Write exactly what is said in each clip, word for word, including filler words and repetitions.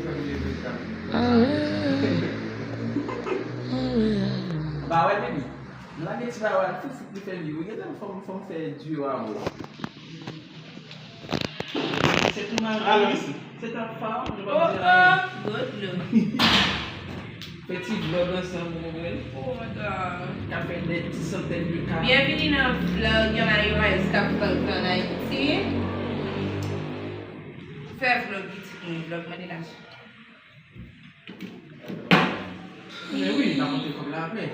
Ah ouais. Ah ouais. Ba wè, baby. Lage ti bagay la tou fout li fè li. Ou gentan fò m, fò m fè duo avè w. Se tou mari. Alo, isi. Se ta fa, nou pa di anyen. Oh, oh, God, no. Fè ti vlog ansanm, ou konprann? Oh my God. Ka fè dè ti santèn de ka. Byenvini nan vlog yon maryaj k ap fèt an Ayiti. Fè vlog pitit mwen, vlog mande lajan. Men wi, n a monte kòb la apre.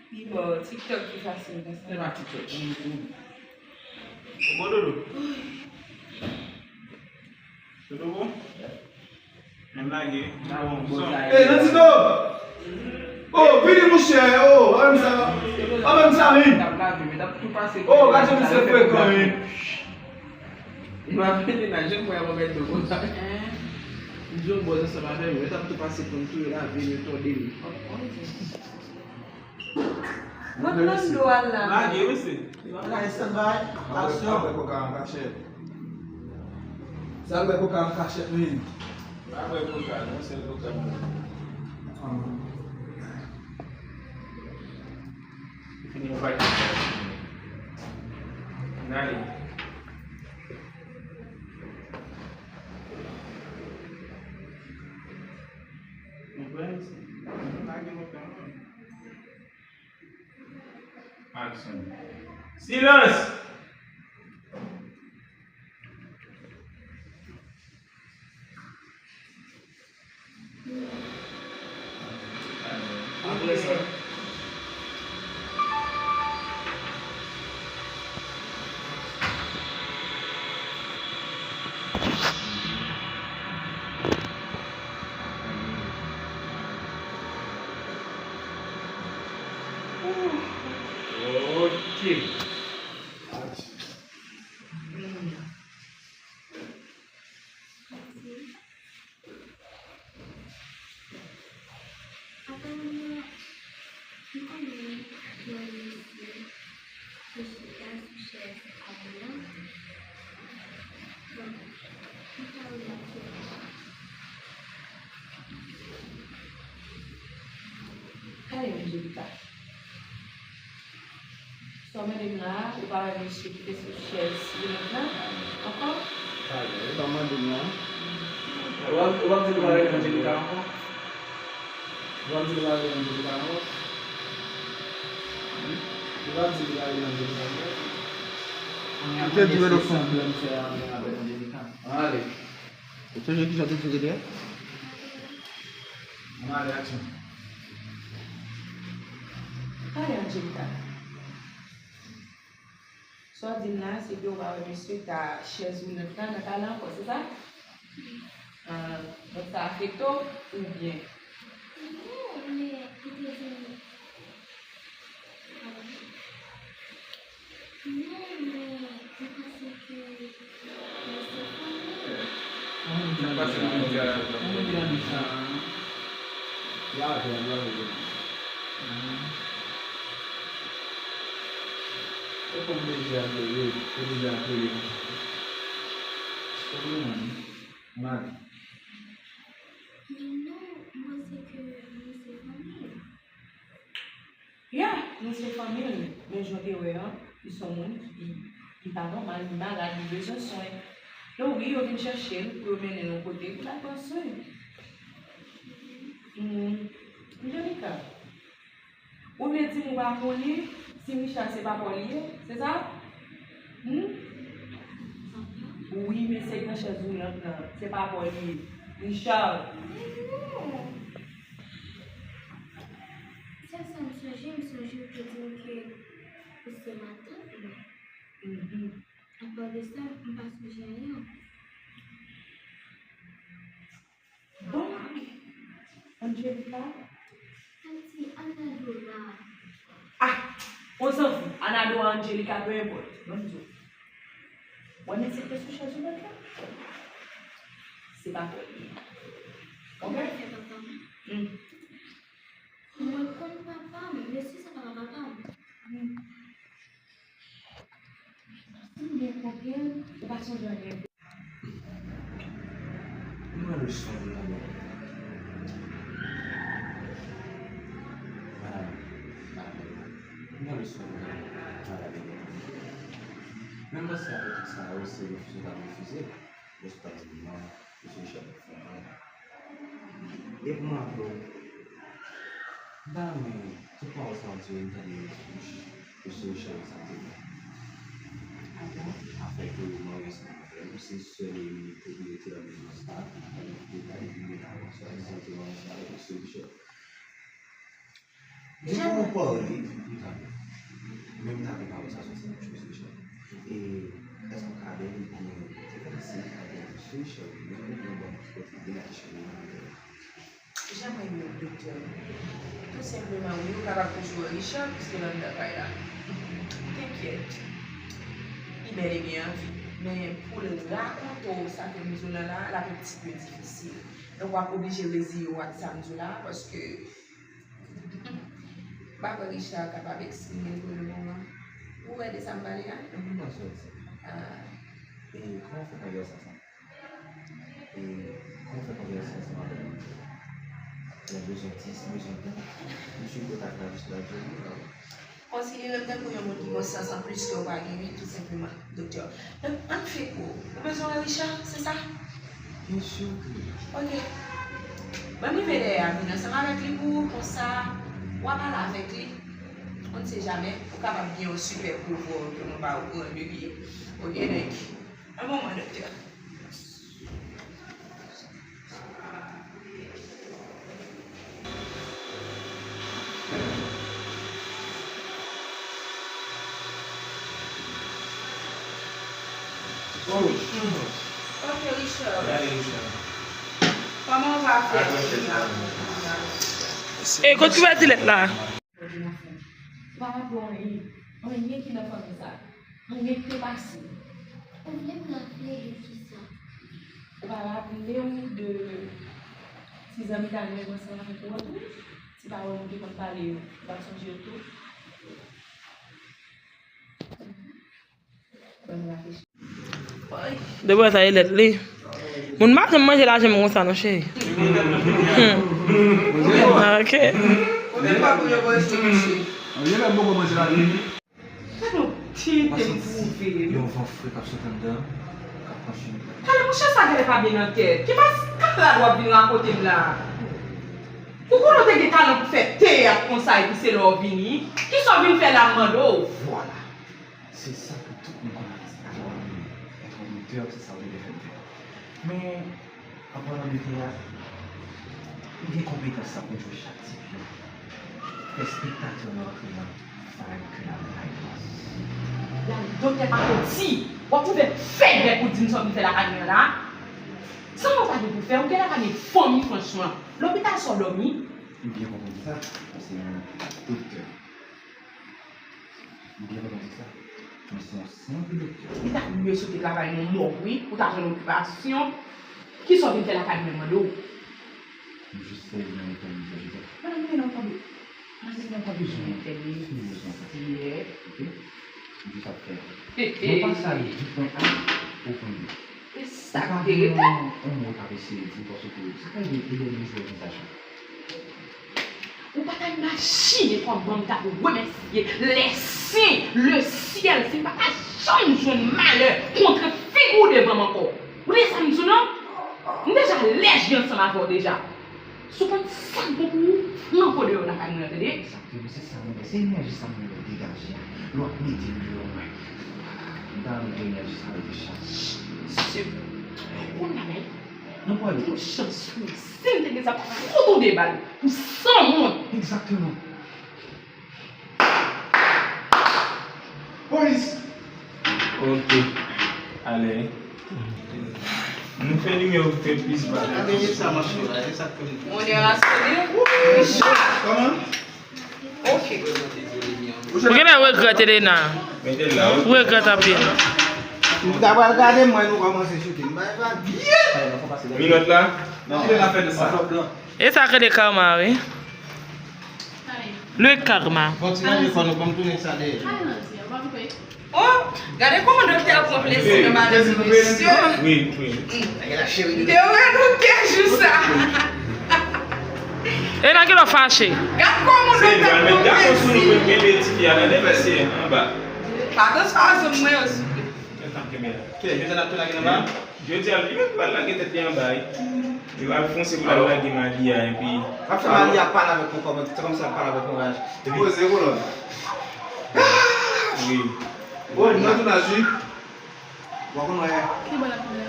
Pi bò, TikTok ki fasil konsa. Se pa TikTok, nan YouTube. Bon, Dodo. Dodo, bon? Menm lage. Bon, bon, sa. Ey, Nandino! Oh, vini, monchè! Oh, anmenn sa. Anmenn sa, wi! Oh, gade misye frekan, wi! Li pa vle nan jèm mwen ap mèt do konsa. M di yon bòz ansanm avè m, yo t ap tou pase pou m touye lavi m, yo tòde m. Mwen pran do a la. Lage, mesye. Lage, stand by. Aksyon. Sa bwè koka an kachèt. Sa bwè koka an kachèt, wi. Pa bwè koka, non, sèl koka mwen. Fini yon pakèt. N ale. Mwen prè, se mwen lage mwen fè mwen. Aksyon. Silans! Apre sa. Ok. Atann, m konnen yon mesye ki chita sou chèz a blan. Bon, m ka remake sa. Kale, Angelica. Sa w mande m la a, ou pa wè mesye ki te sou chèz woulèt la ankò? Talè, ou pa mande m la. Ou ap, ou ap di nou pa rele Angelica ankò? Ou ap di nou pa rele Angelica ankò? Ou ap di nou pa rele Angelica ankò? Ou te di w te fè yon blan fè avè, avè Angelica. Ale. Ou sonje kijan w te di w te ye? Ann ale, aksyon. Talè, Angelica. Sa w di m la, se ke w pa wè mesye ta chèz woulèt la nan kay la ankò, se sa? Ah, donk sa afekte w oubyen? Non, men li te di m Non, men m panse ke nou se fanmi. Sa k pase nan medya a? Sa k pase nan medya a? Lave, lave, lave. Ou konn deja ke wi, ou deja ke wi. Ou konprann? Mwen. Men non, m panse ke nou se fanmi. Ya, nou se fanmi l, men jan w te wè an, li se yon moun ki, li pa nòmal, li malad, li bezwen swen. Donk wi, yo vin chèche l pou yo mennen l yon kote pou l al pran swen. Hmm. Angelica, ou vle di m ou pa konnen si Richard se papa w li ye, se sa? Hmm? Wi, mesye k nan chèz woulant lan, se papa w li ye. Richard. Sèl sa m sonje, m sonje w te di m ke ou se matant mwen. Mhm. Apa de sa, m pa sonje anyen ankò. Donk, Angelica? Tati, Anadora. Ah! On s'en fout. Anadora, Angelica, peu importe. Ban m di w. Mwen, mesye k te sou chèz woulant la, se papa w li ye. Oke? Mwen fè papa m. Hmm. Mwen konn papa m, mesye sa pa papa m. Si m byen konprann, ou pa sonje anyen. Mwen Leson pou nou, madanm. Madanm, madanm, m gen leson pou nou, madanm. Menm panse avèk tout sa yo, se refize w t ap refize, lè w t ap di non, mesye Richard ap fè anyen. E pou m raple w, m pa renmen tout pawòl sa yo di yo, m tande yo nan bouch. Mesye Richard sa te gen. Ah bon? Afè ke yo marye ansanm avè m, se sèl e inik pwopriyete nan mezon sa, nan de kay ki gen ladan, swadizan te marye ansanm avèk mesye Richard. Depi w pale, m tande. Men m tande pawòl sa soti nan bouch mesye Richard. E èske w ka bèl oubyen se kòmsi avèk mesye Richard li menm oubyen bon, ki kote li nan kesyon li nan avè l? Jan mwen ye, doktè. Tou senpleman, wi, ou kapab toujou wè Richard, piske l anndan kay la. T'inquiète. Li bèl e byen an vi. Men pou l rakonte w sa ke m di w la, l ap yon ti pe difisil. Donk, w ap oblije reziye w ak sa m di w la, paske m pa kwè Richard kapab eksprime l pou le moman. Ou wè de sa m pale a? Mwen pa sòti. Ah. E kòman w fè konvèsasyon? E kòman w fè konvèsasyon ansanm avèk li? Ou bezwen ti, si bezwen tan, mesye kontak la jis la, jodi a. Konsidere m tankou yon moun ki gon sans an plis ke w pa gen, wi, tou senpleman, doktè. Donk, ann fè kout. Ou bezwen wè Richard, se sa? Byen si ke wi. Ok. Ban m rive dèyè a, vin ansanm avèk li pou ou, konsa, w a pale avèk li. On ne sait jamais, ou kapab gen yon sipè pouvwa ke mwen pa okouran de li. Ok, donk, yon moman, doktè. Oh, oh. Ok, Richard. Gade, Richard. Kòman w va fè? Avanse, avanse. E kot ki va ti lèt la? Ou pa raple w anyen. Anyen ki nan fanmi sa. Anyen ki te pase. Ou vle m raple de kisa? Ou pa raple w de ti zanmi ta menm ansanm avèk ou an tou? Ti pawòl nou te konn pale yo, ou pa sonje yo tou? Ban m reflechi. De bò sa e lèt li. Moun pa janm manje lajan m konsa non cheri. Hmm. Ah, ok. Gade yon tenten twouve. Yon van fre k ap sot anndan, k ap pran chimi. Talè monchè sa genlè pa byen nan tèt. Ki maskara w ap vin rakonte m la? Ou konnen w te gen talan pou fè teyat konsa epi se lè w vini. Kisa w vin fè la m mande w? Vwala. Se sa ke tout moun konn apre sa. Alò, èt yon doktè, se sa w te dwe fè m fè. Men, an palan de teyat, ou gen konpetans sa pou jwe chak ti pyon. Fè espektatè yo antre nan vayb ke la bay la. Gade, doktè Pakoti, w ap ouvè fè bèk ou di m sa w vin fè lakay mwen an la. Sa w pa gen pou fè, ou genlè pa gen fanmi franchman. Lopital sa w dòmi? M byen konprann sa, paske yon doktè. M byen konprann se sa. Men se yon senp doktè. Li ta mye si w te travay nan mòg, wi, pou w ta jwenn okipasyon. Kisa w vin fè lakay mwen, mande w? M jis sèvi nan entèmidyè, Joseph. Madanm, men non, tande. Madanm, men non, tande. Jis nan entèmidyè. Ok? M jis ap fè. Mwen pase ale di pwen A o pwen B. E sa ki te rete? Ou pa gen yon, yon mo w t ap eseye di, paske sa ka rive e dènye jou òdinasyon. Ou pa ta imajine kòman m t ap remèsye lèsen, lesyèl, si m pa ta janm jwenn malè kontre figi w devan m ankò. Ou tande sa m di w lan? M deja lèje ansanm avè w deja. Si w konn sa k bon pou ou, rantre deyò lakay mwen an, tande? Egzakteman, se sa mwen vle. Se enèji sa mwen vle degaje a. Lè w ap mete m deyò, mwen. M ta renmen pou enèji sa rete chaje. Se kounye a menm. Nan pwale. Yon chans wi. Si m te gen sa, m ta fout ou de bal pou san moun. Egzakteman. Polis! Ok. Ale. Nou fè nimewo ki fè plis bal. Gade sa, mache la, e sa k fè m. On est rassuré. Richard! Kòman? Ok. Ou genlè regrèt, Elena. Mete l la, wi. Ou regrèt anpil. Ou ta pral gade mwen, nou kòmanse choute. M bay vag. Minòt la? Non. Kilè n ap fè sa? E sa k rele karma, wi. Le karma. Bon, ti manje kò nou, ban m tounen sa dèyè. Oh, gade kòman doktè a pran plezi nan malè ti mesye. Wi, wi. M te wè doktè jou E nan ki lè w fache? Gad kòman moun nan tèt konplèse. Seyè, pral met gason sou nou pou n kenbe tifi a, tande, mesye, anba. Pa transfè zòn mwen yo, souple. Kè, jodi a n ap tou lage nan ba? Jodi a, li menm pral lage tèt li anba, wi. Li pral fonse pou l al lage Malia, epi. Ap fè Malia pale avèk yon kòmantè, se kòmsi l ap pale avèk yon raj. Epi poze kolòn. Wi. O, mwen tou nan jip. Bon, kounye a. Ki bò l ap vin la?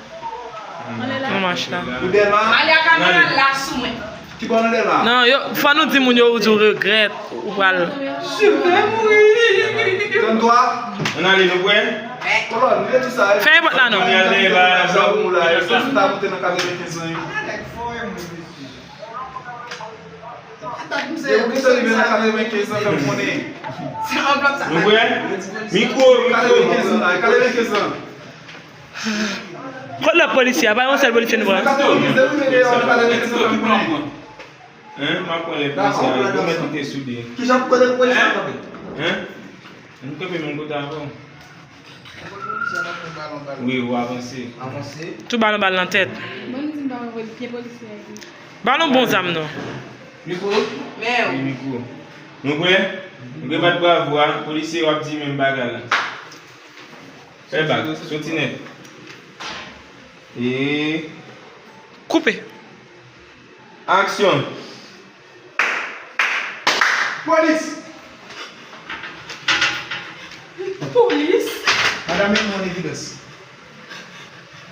Anlè la? Nan mach la. Ou Dèlma? Malia kamera la sou mwen. Ki bò nan Dèlma? Non, yo, fò nou di moun yo, ou di w regrèt, ou pral. Je vais mourir. Trannntwa. Ann ale, nou prè? Kolòn, li di sa. Fè nenpòt la, non. Kounye a, dèyè ba, sa pou moun la, yo, sa ta monte nan katrevenkenz an, yo. Depi w rive nan katrevenkenz an, fè m konnen. Nou prè? Mikwo, mikwo. Katrevenkenz an, katrevenkenz an. Kot lòt polisye a? Pa yon sèl polisye nou pran. Katrevenkenz, depi w rive nan katrevenkenz an, fè m konnen. Hein, m ap pran lè polisye a, yo mèt kite soude. Kijan pou kote pou polisye a kanpe? Hein? Nou kanpe menm kote avè w. Wi, ou avanse. Avanse. Tou balon bal nan tèt. Ban nou di m pa wè pye polisye a di. Balon bon zam non. Mikwo? Wi, mikwo. Nou prè? Nou prè bat bravo a. Polisye yo ap di menm bagay la. Fè bak, soti nèt. E. Koupe. Aksyon. Polis! Polis? Madanm, men yon evidans.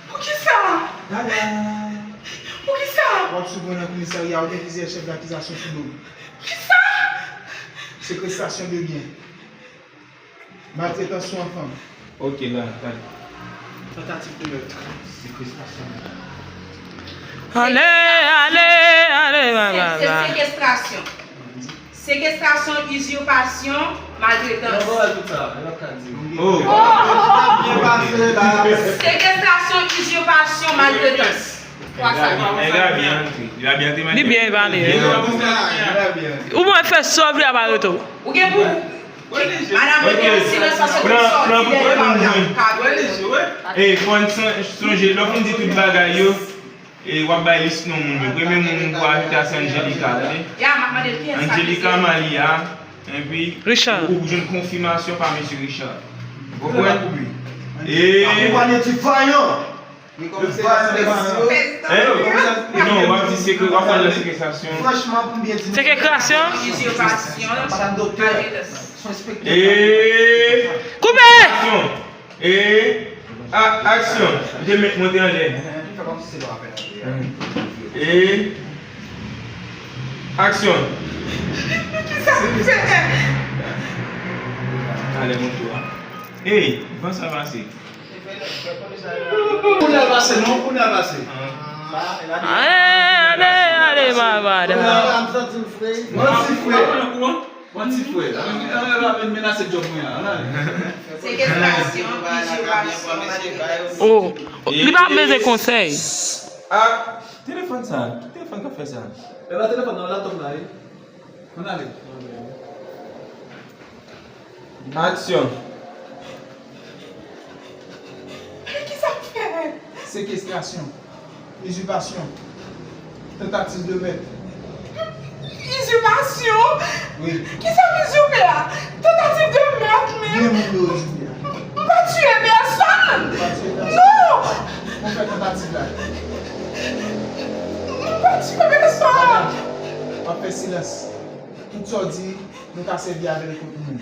Poukisa? Dada! Poukisa? W ap sou pwen nan komisarya, ou gen plizyè chèf dakizasyon sou do w. Kisa? Sekestrasyon de byen. Maltretans sou anfan. Ok, la, gade. Tantativ de meurtre. Sekestrasyon. Ale, ale, ale, ba, ba, ba. Se, se sekestrasyon. Sekestrasyon, izipasyon, maltretans. Nan vòlè tout sa, e lòt ka di. Oh. Byen pase la. Sekestrasyon, izipasyon, maltretans. Twa sa. Nèg la byen antre. Li la byen antre, li byen pale. Ou mwen fè sòv li ap arete w. Ou gen pou Madanm rete an silans paske pou sòti dèyè pa w la. Ka vre. E fò n son- sonje, lè w fin di tout bagay yo, e w ap bay lis non moun yo. Premye moun pou ajoute a se Angelica, tande? Ya, m ap mande l kiyès sa. Angelica, Malia, epi Richard. Ou, ou jwenn konfimasyon pa mesye Richard. Ou konprann? E akonpanye ti vayan. Hein? Non, w ap di sekre-, w ap pale nan sekestrasyon. Franchman, pou m byen di nou, sekestrasyon? Madanm doktè, se yon enspektè. E koupe! Aksyon! E a-, aksyon! M te met mwen te anlè. Fè kòmsi se lò apèl. E aksyon! Kisa m fè? Talè mwen tou a. Ey, van sa pase. Kounye a l pase, non, kounye a l pase. Ale, ale, ale, baba. Kounye a la, m santi l fre. Manti fre. Manti fre. Ann, ann, ann, ann, menase djòb mwen an, ann ale. Sekestrasyon, izipasyon, maltretans. Oh, li pa bezwen konsèy. Ah, telefòn sa, ki telefòn k ap fè sa? E pa telefòn nan laptop la, wi. Ann ale. Aksyon. Kisa m fè? Sekestrasyon, izipasyon, tantativ de mèt. Izipasyon? Wi. Kisa m izipe a? Tantativ de mèt, men. Byen moun yo izipe a. M pa tiye pèsonn. Ou pa tiye pèsonn? Non. Ou fè tantativ la. M pa tiye pèsonn. Madanm, w ap fè silans. Tout sa w di, nou ka sèvi avè l kont moun.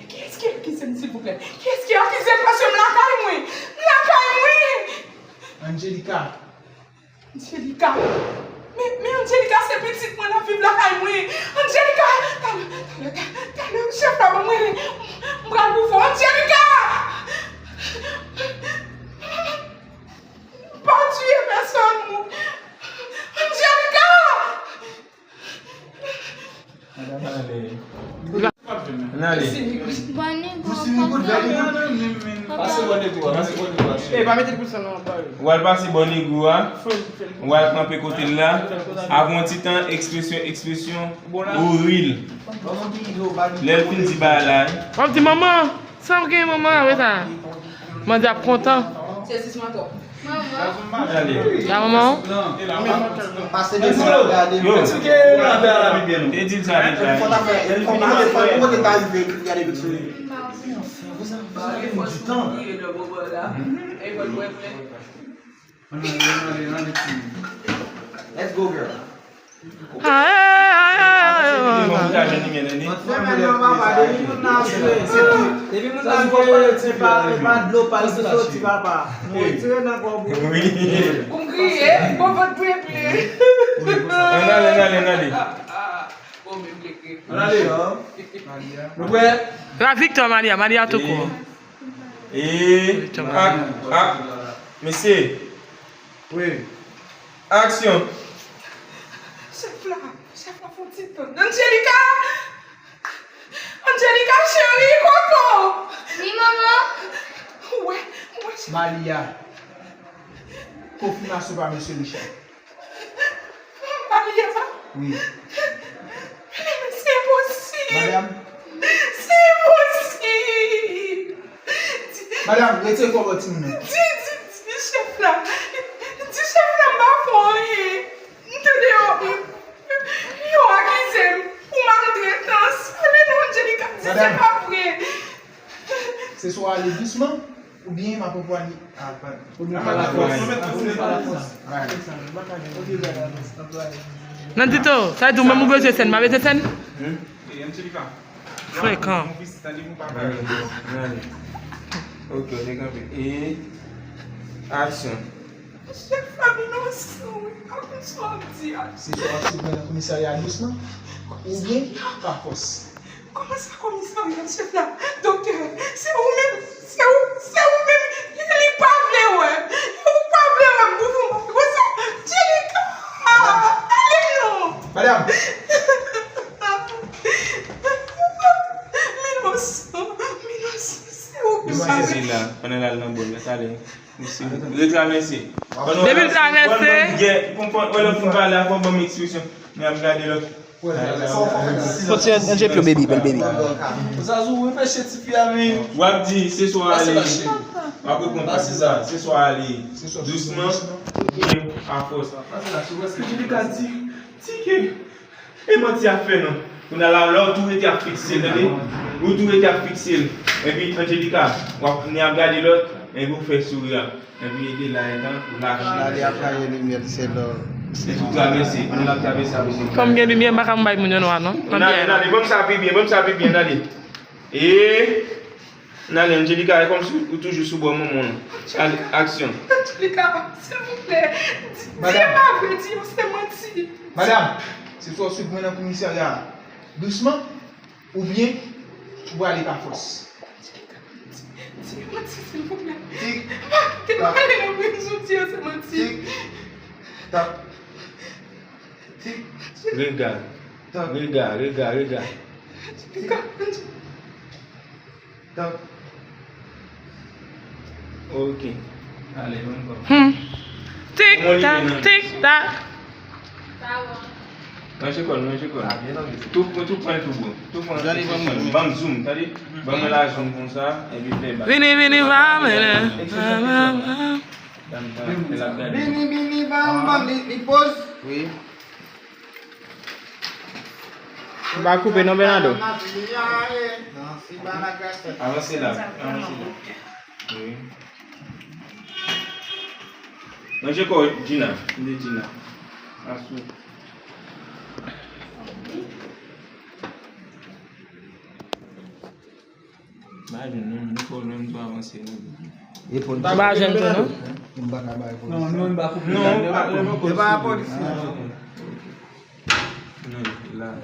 Kiyès ki akize m, silvouplè? Kiyès ki akize m? Paske m lakay mwen. M lakay mwen. Angelica. Angelica. Men, men Angelica se pitit mwen, l ap viv lakay mwen. Angelica. Talè, talè, talè, talè, chèf la ban mwen. M pral pou fò. Angelica! M pa tiye pèsonn. Angelica! Madanm ale. Ann ale. Pase bò negou a, pase bò negou a. Ou al pase bò negou a. Ou al kanpe kote l la. Apre yon ti tan, ekspresyon, ekspresyon, ou ri l. Lè l fin di bagay la, w ap di, manman, sa w gen, manman, apre sa? Mande ap kontan. Sezisman twòp. Sa manman w? Pase devan, gade. Yo, e di l sa deja. Fò ta fè, fò nou monte, fò nou monte ta rive, gade tout sou li. Let's go, girl. Depi moun nan voye, se pa, se pa dlo pa l sot soti, papa. Nou retire nan kò w. Pou m kriye, pou vant mwen ple. Ann ale, ann ale, ann ale. Ann ale. Nou prè? La Victor, Malia, Malia tou kou. E, ak, ak, mesye. Wi. Aksyon. Chèf la, chèf la, fè yon ti tann. Angelica! Angelica, cheri, kote w? Wi, manman. Ou wè, ou wè, chèf. Malia, konfimasyon pa mesye Richard. Malia. Wi. Se enposib. Madanm. Se enposib. Madanm, retire kò bò timoun nan. Di, di, di chèf la. Di chèf la m pa fè anyen. M te deyò. Yo akize m pou maltretans. Ale non, Angelica, di se pa vre. Se swa ale dousman, oubyen m ap anvwaye. Nandito, sa vle di ou menm ou bezwen sèn, m pa bezwen sèn? Frekan. Ok, w te kanpe. E aksyon. Chèf la inosan, wi. Pa konn sa w ap di a. Se sa w ap siveye nan komisarya dousman, oubyen pa fòs? Kòman sa komisarya, chèf la? Doktè, se ou menm, se ou, se ou menm. Li pa vle wè m. Ou pa vle wè m pou fè yon bagay konsa. Angelica! Ale non! Madanm! M inosan, m inosan. Se ou ki pa vle. Pandan l al nan bòl, lès ale. Mesye, retravèse. Depi l travèse. Konprann, wè lè w fin pale a, fò w ban m ekspresyon. Men ap gade lòt. Fò ti yon, yon djepyo, baby, bèl baby. Zazou, reflechi ti fi a, men. W ap di, se swa ale. W ap reponn pa se sa. Se swa ale dousman, oubyen pa fòs. Angelica di, di ke E manti ap fè non. Kounye a la, lè w tou rete ap fikse l, tande? Ou tou rete ap fikse l. Epi, Angelica, w ap ni ap gade lòt, epi w fè souri a. Epi, e de la, etan, ou lache. Gade ap raje limyè, se lò. Epi, w travèse. Pandan l ap travèse, ap ese. Kòm gen limyè, m pa ka bay moun yo nwa, non. Gade, gade, ban m sa pi byen, ban m sa pi byen, gade. E, N ale, Angelica, e kòmsi ou toujou sou bò manman w. Ale, aksyon. Angelica, silvouplè, di, di e pa vre, di yo se manti. Madanm, se swa w swiv mwen nan komisarya a dousman, oubyen ou prale pa fòs. Angelica, di, di e manti, silvouplè. Tik, pa kite m ale nan prizon, di yo se manti. Tik, tak. Tik. Rega, rega, rega, rega. Angelica, Angelica. Tank. Ok. Ale, banm kò. Hmm. Tik tak, tik tak. Manje kòl, manje kòl. Tou, tou pran tou bon. Tou pran tou bon. Banm zoom, tande? Banm la zoom konsa, epi fè ba. Vini, vini, ba, vini. Ba, ba, ba. Vini, vini, bam, bam, li, li poz. Wi. M pa koupe non, Bernardo. Avanse la, avanse la. Wi. Manje kò Gina, mande Gina. Asou. M pa jwenn non, nou fò lwen m tou avanse non. Ou pa jwenn tou non? M pa ka bay polis. Non, non, m pa koupe. Non, m pa koupe. E pa polis. Non, la.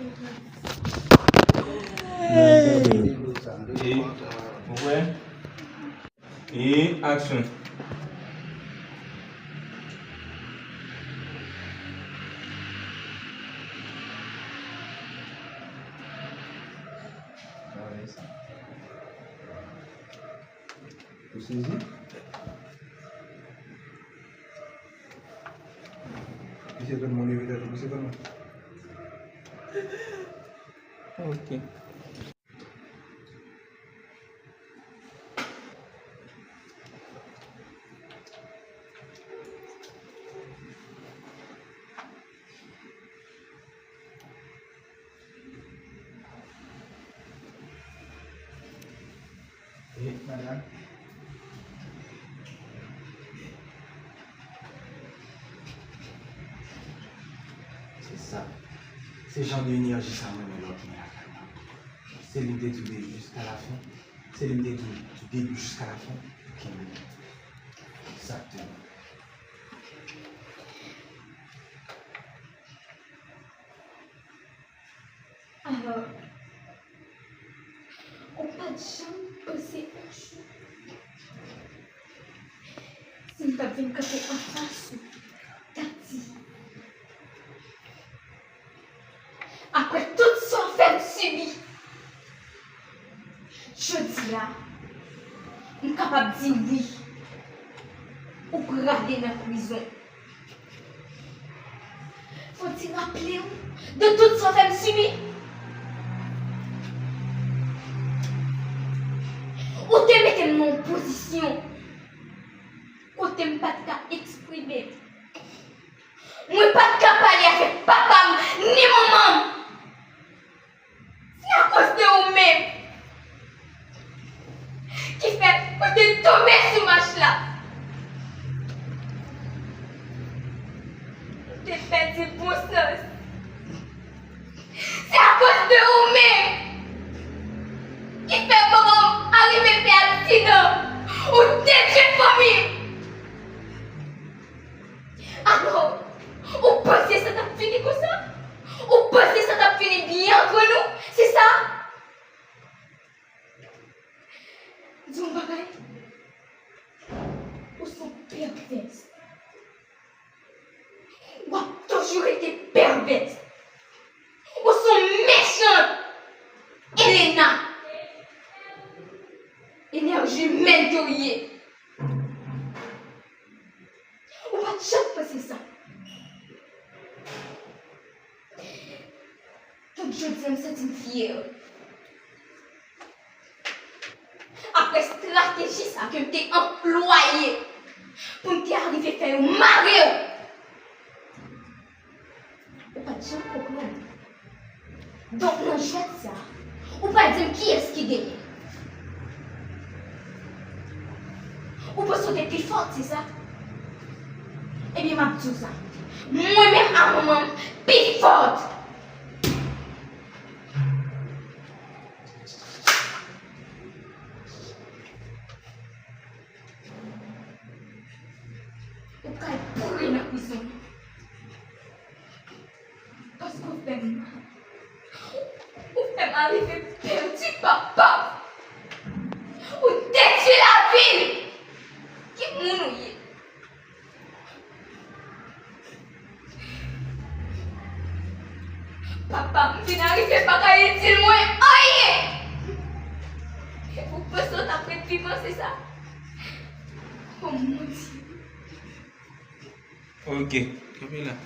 E, ou wè? E, aksyon. Ou sezi? Misye tèlman leve tèt ou, misye tèlman. Ok. Se sa. Se jan de enèji sa mwen renmen lòt mwen lakay mwen. Se li m te di w debi jiska lafen. Se li m te di w debi jiska lafen. Kenbe. Egzakteman. Alò, ou pa t janm panse yon jou si m t ap vin kanpe anfas ou, t ap di, apre tout sa w fè m sibi, jodi a, m kapab di wi, ou prale nan prizon. Fò w ti raple w de tout sa w fè m sibi. Ou te mete m nan yon pozisyon kote m pa t ka eksprime m. Mwen pa t ka pale avèk papa m ni manman m. Se akoz de ou menm ki fè mwen te tonbe sou mach la. Mwen te pèdi bon sans. Se akoz de ou menm ki fè manman m arive fè aksidan. Ou detwi fanmi m. Alò, ou panse sa t ap fini konsa? Ou panse sa t ap fini byen antre nou? Se sa? Di yon bagay. Ou se yon pèvès. W ap toujou rete pèvès. Ou se yon mechant. Elena. Enèji imèn ke w ye. Ou pa t janm panse sa. Donk, jodi a, m santi m fyè. Apre estrateji sa ke m te anplwaye pou m te arive fè yo mare w. Ou pa t janm konprann. Donk, nan jwèt sa, ou pral di m kiyès ki genyen. Ou panse w te pi fòt, se sa? Ebyen, m ap di w sa. Mwen menm a manman m pi fòt. Ou pral boure nan prizon. Paske w fè m mal. Ou fè m arive pèdi papa m. Ou detwi lavi l. Ki moun ou ye? Papa m vin arive pa ka itil mwen anyen. Ou panse w t ap ret vivan, se sa? Oh mon Dieu. Ok, kanpe la.